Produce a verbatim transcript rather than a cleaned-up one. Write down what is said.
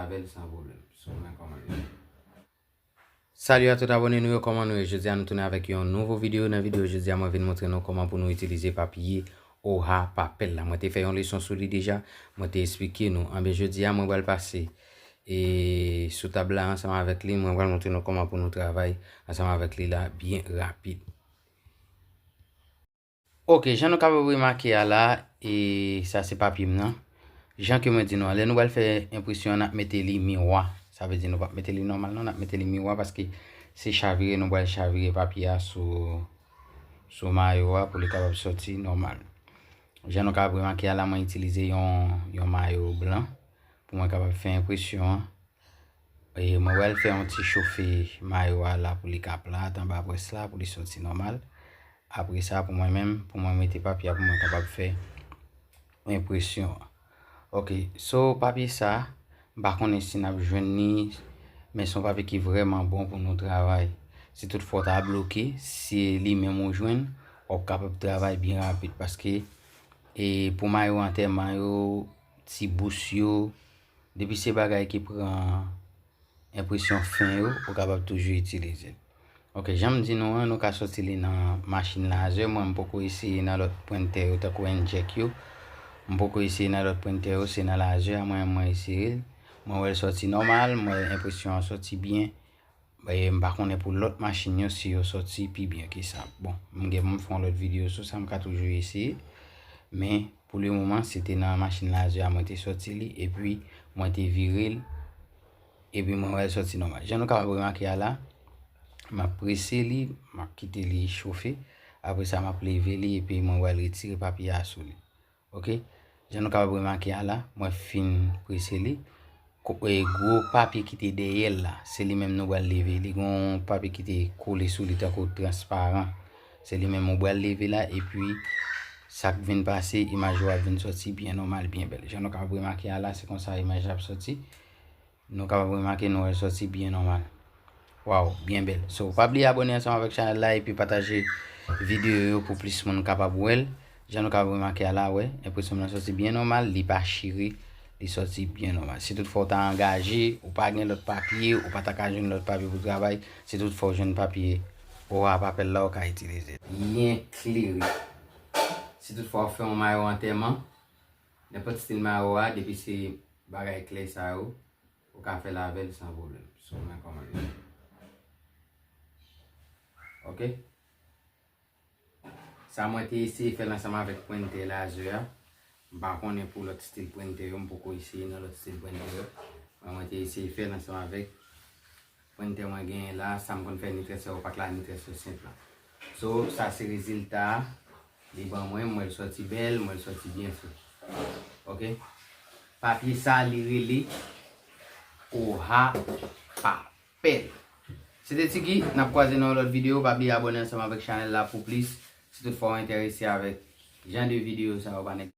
avè l san pwoblèm. Sou mwen kòman l ye. Salut à tout abòne nou yo, kòman nou ye? Jodi a nou tounen avèk yon nouvo videyo. Nan videyo jodi a, mwen vin montre nou kòman pou nou itilize papye Oha Papel la. Mwen te fè yon leson sou li deja, mwen te esplike nou. Anben, jodi a, mwen pral pase e sou tab la ansanm avèk li, mwen pral montre nou kòman pou nou travay ansanm avèk li la byen rapid. Ok, jan nou kapab remake a la, e sa se papye m nan. Jan ke mwen di nou an, lè nou pral fè enpresyon an, n ap mete li miwa. Sa vle di nou p ap mete li nòmal non, n ap mete li miwa paske se chavire nou pral chavire papye a sou, sou mayo a pou li kapab sòti nòmal. Jan nou kapab remake a la, mwen itilize yon, yon mayo blan pou mwen kapab fè enpresyon an. E mwen pral fè yon ti chofe mayo a la pou li ka plat anba près la, pou li sòti nòmal. Apre sa, pou mwen menm, pou mwen mete papye a pou mwen kapab fè enpresyon an. Ok, so papye sa, m pa konnen si n ap jwenn li, men se yon papye ki vrèman bon pou nou travay. Si toutfwa w ta bloke, si se li menm ou jwenn, w ap kapab travay byen rapid. Paske, e pou mayo antèman yo, ti bous yo, depi se bagay ki pran enpresyon fen yo, ou kapab toujou itilize l. Ok, jan m di nou an, nou ka sòti li nan machin lazè. Mwen, m poko eseye nan lòt prentè yo, tankou inkJet yo. M poko eseye nan lòt prentè yo, se nan lazè a mwen, mwen eseye l. Mwen wè l sòti nòmal, mwen wè enpresyon an sòti byen. E m pa konnen pou lòt machin yo, si yo sòti pi byen ke sa. Bon, m gen pou m fè yon lòt videyo sou sa, m ka toujou eseye. Men, pou le moman, se te nan machin lazè a mwen te sòti li, epi mwen te vire l, epi mwen wè l sòti nòmal. Jan nou kapab remake a la, m ap prese li, m ap kite li chofe. Apre sa, m ap leve li, epi mwen pral retire papye a sou li. Ok? Jan nou kapab remake a la, mwen fin prese li. Ko-, e, gwo papye ki te dèyè l la, se li menm nou pral leve. Li gen yon papye ki te kole sou li tankou transparan. Se li menm ou pral leve la, epi sa k vin pase, imaj ou ap vin sòti byen nòmal, byen bèl. Jan nou kapab remake a la, se konsa imaj la ap sòti. Nou kapab remake nou wè l sòti byen nòmal. Waw, byen bèl. So, pa bliye abòne ansanm avèk chanèl la epi pataje videyo yo pou plis moun kapab wè l. Jan nou kapab remake a la, wè, enpresyon m nan sòti byen nòmal, li pa chire, li sòti byen nòmal. Si toutfwa w ta angaje, ou pa gen lòt papye, ou pa ta ka jwenn lòt papye pou travay, si toutfwa w jwenn papye Oha Papel la, ou ka itilize l. Byen klere. Si toutfwa w fè yon mayo antèman, nenpòt estil mayo a, depi se bagay klè sa yo, ou ka fè l avè l san pwoblèm. Sou mwen kòman l ye. Ok? Sa mwen te eseye fè l ansanm avèk prentè lazè a. M pa konnen pou lòt estil prentè yo, m poko eseye nan lòt estil prentè yo. Men mwen te eseye fè l ansanm avèk prentè mwen genyen la, sa m konn fè nitrès yo, pak la nitrès yo senp la. So, sa se rezilta a. Li ban mwen, m wè l sòti bèl, m wè l sòti byen fre. Ok? Papye sa, li rele Oha Papel. Se te Tiki, n ap kwaze nan yon lòt videyo. Pa bliye abòne ansanm avèk chanèl la pou plis. Si toutfwa w enterese avèk jan de videyo sa yo, pa nèg